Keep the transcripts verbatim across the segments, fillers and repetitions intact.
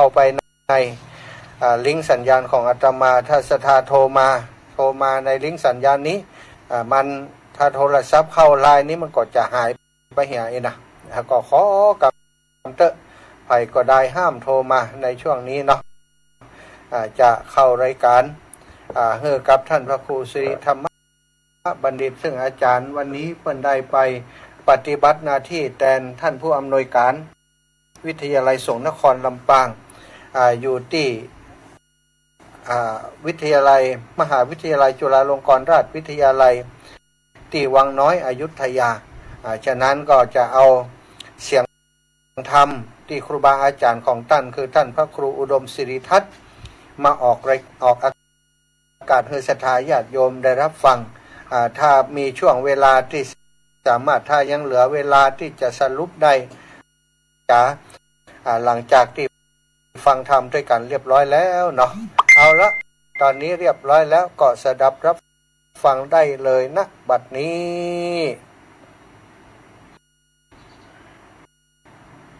เข้าไปใน อ่า ลิงก์สัญญาณของอาตมา ถ้าศรัทธาโทรมา โทรมาในลิงก์สัญญาณนี้ อ่า มัน ถ้าโทรศัพท์เข้าไลน์นี้มันก็จะหายไปเหียเองนะ แล้วก็ขอกำเต๊อะ ใผก็ได้ห้ามโทรมาในช่วงนี้เนาะ อ่า จะเข้ารายการ อ่า หื้อกับท่านพระครูสิริธรรมบัณฑิต ซึ่งอาจารย์วันนี้เปิ้นได้ไปปฏิบัติหน้าที่แตนท่านผู้อำนวยการวิทยาลัยสงฆ์นครลำปาง อ่า อยู่ตี้ อ่า วิทยาลัย มหาวิทยาลัยจุฬาลงกรณราชวิทยาลัย ตี้วังน้อยอยุธยา อ่า ฉะนั้นก็จะเอาเสียงธรรมตี้ครูบาอาจารย์ของต้าน คือต้านพระครูอุดมสิริทัศน์ มาออกราย- ออกอากาศหื้อศรัทธาญาติโยมได้รับฟัง อ่า ถ้ามีช่วงเวลาตี้สามารถ ถ้ายังเหลือเวลาตี้จะสรุปได้ จ๋า อ่า หลังจากตี้ฟังธรรมด้วยกันเรียบร้อยแล้วเนาะ เอาละ ตอนนี้เรียบร้อยแล้ว ก็สดับรับฟังได้เลยนะบัดนี้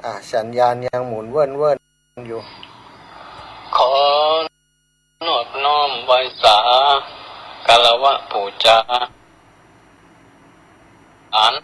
อ่า สัญญาณยังหมุนเวิ่นๆ อยู่ ขอนอบน้อมไหว้สา คารวะปู๋จา อัน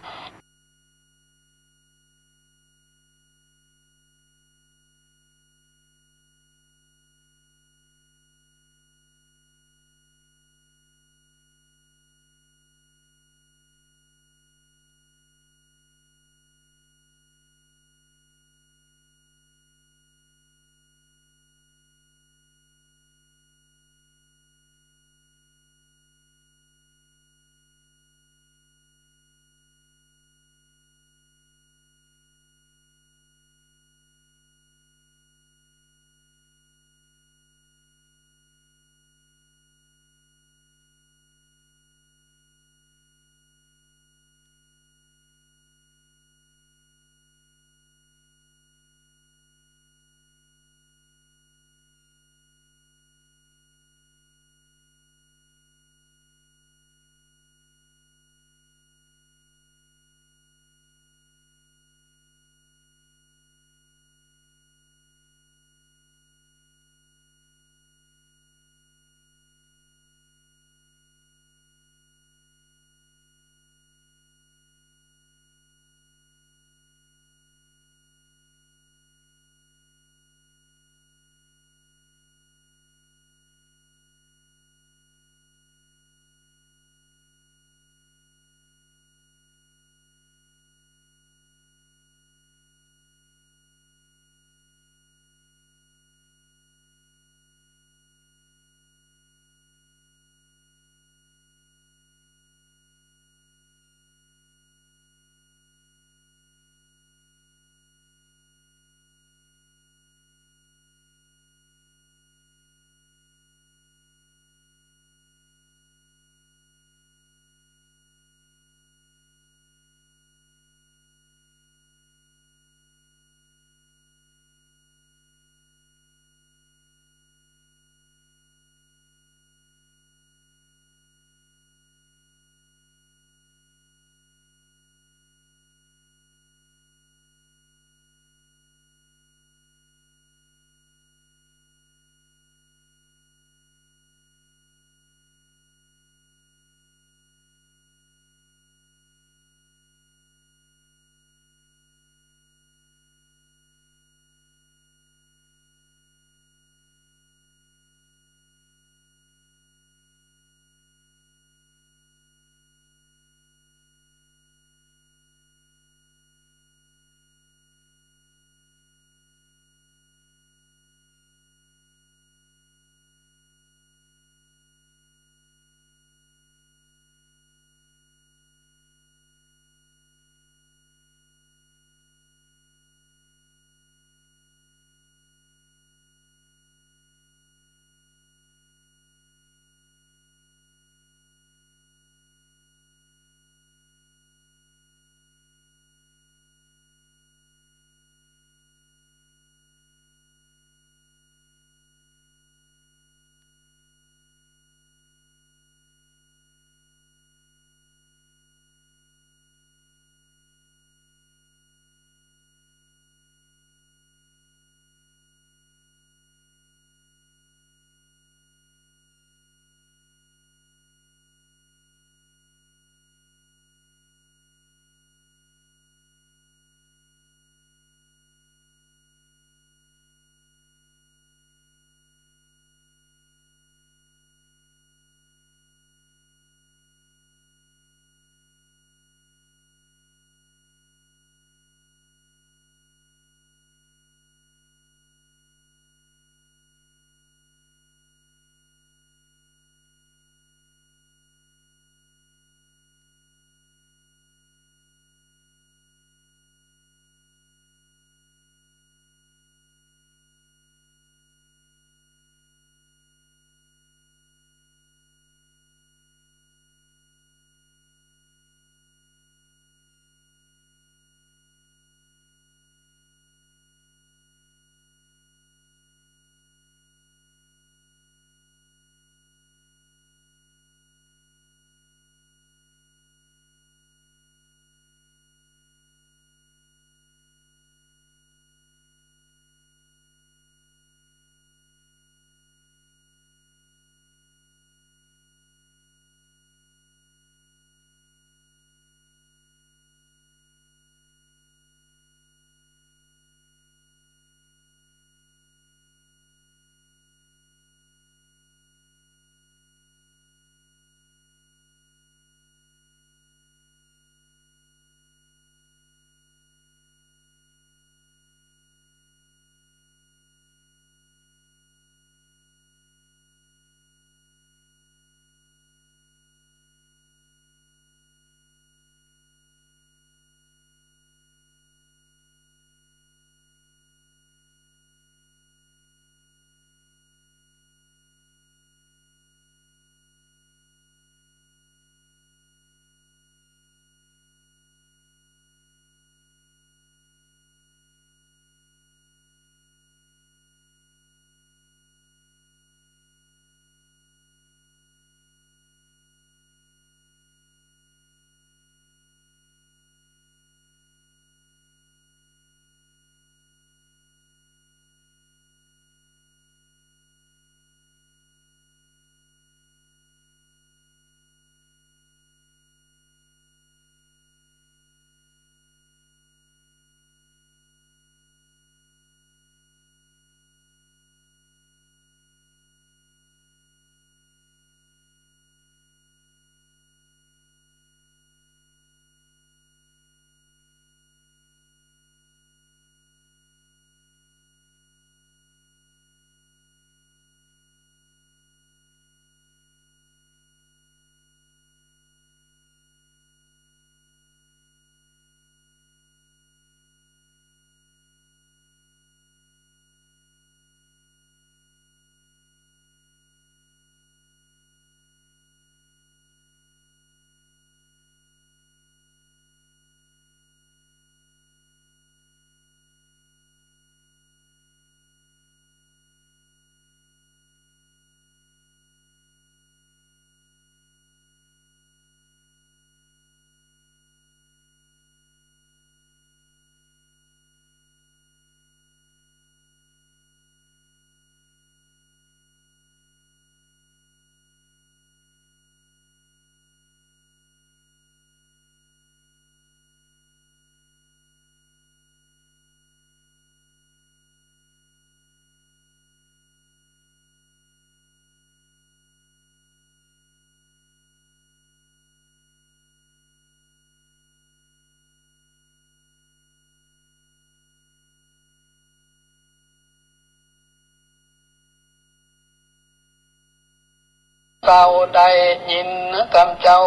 เต้าได้ยินกำเจ้า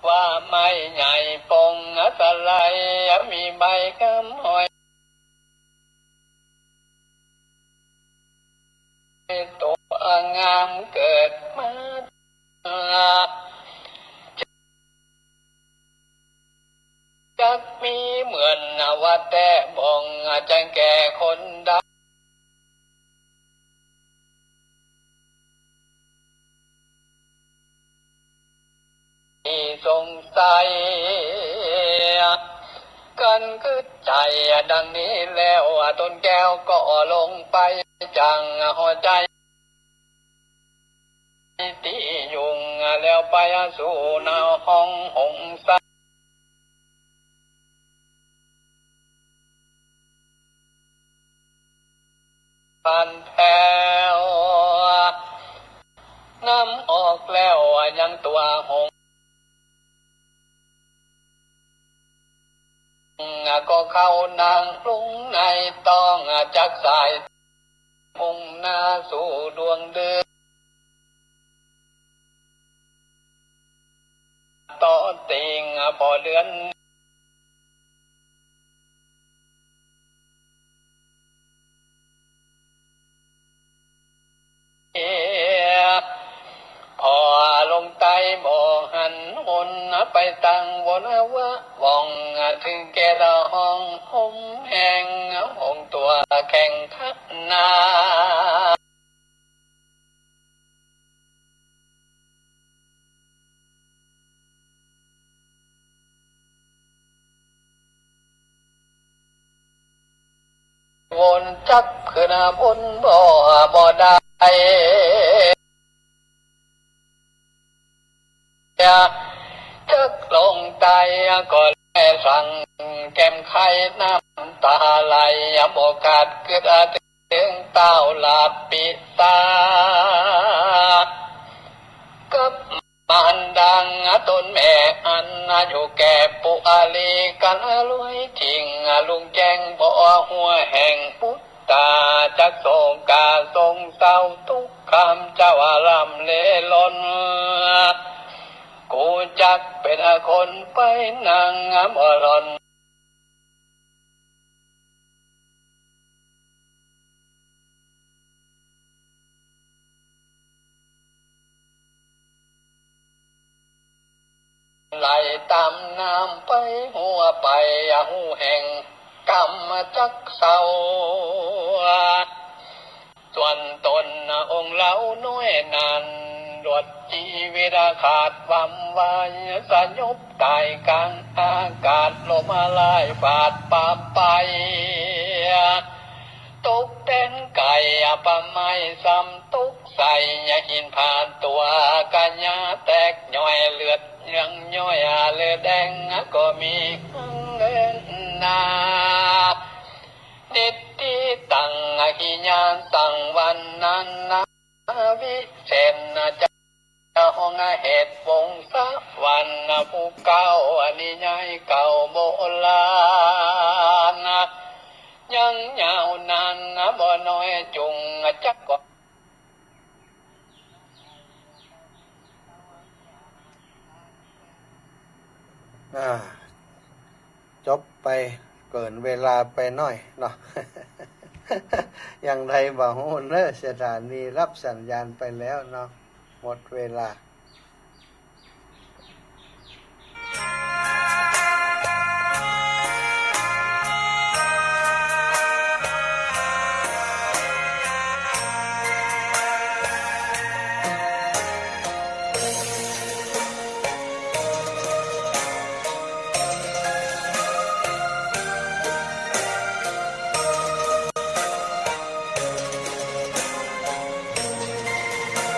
ว่าไม้ใหญ่ปงสะไล มีใบคำห้อย ตัวงามเกิดมา จักมีเหมือนนวะแต๊บ่อง จักแก่คนใด สงสัย กันกึ๊ดใจ๋ดังนี้แล้ว ต้นแก้วก็ลงไปจั้งหัวใจ๋ ตี้ยุง แล้วไปสู่หน้าห้องหงส์สะ ผ่านแถว น้ำออกแล้วยังตัวหงส์ ก็เข้านั่งลงในต๊องจักสาย มุ่งหน้าสู่ดวงเดือน ต่อติ่งผ่อเดือน ผ่อลงใต้บ่หันหน ไปตางวนวะว่อง เถิงแก่ละห้องห่มแห้ง หงส์ตัวแข็งขนา วนจักขึ้นบนบ่ บ่ได้ จักลงใต้ก็แลสั่งแก้มไข้น้ำต๋าไหล บ่ขาดกึ๊ด เถิงเต้าหลาดปิตา กับมารดาต๋นแม่อันอยู่แก่ปุอาลี กั๋นรวยถิงลุงแจ้งบ่หัวแห่งปุตตา จักโศกาสงเศร้าตุ๊กข์กำเจ้าร่ำเร่ร่อน กูจักเป๋นคนไปนั่งบ่ร่อน ไหลต๋ามน้ำไปหัวไป หูแห่งกำจักเศร้า ส่วนต๋นองค์เฮาน้อยนั้น หลดจีวิตขาดความไหว สยบต๋ายก๋างอากาศ ลมร้ายฟาดปาไป ตกแตนไก่อับไม้ซ้ำตกใส่หินผาตัว กะยาแตกย่อยเลือดยังย้อย เลือดแดงก็มีข้างเดินหน้า นิตติตังอคิยาตังวันนั้นนะ วิเศษนะ จะห้องเหตุวงศ์สวรรค์ผู้เก่า นิยายเก่าโบราณ ยังยาวนานบ่น้อยจุ่งจักก็ อ่า จบไปเกินเวลาไปหน้อยเนาะ อย่างไรบ่ฮู้เนอะ สถานีรับสัญญาณไปแล้วเนาะ หมดเวลา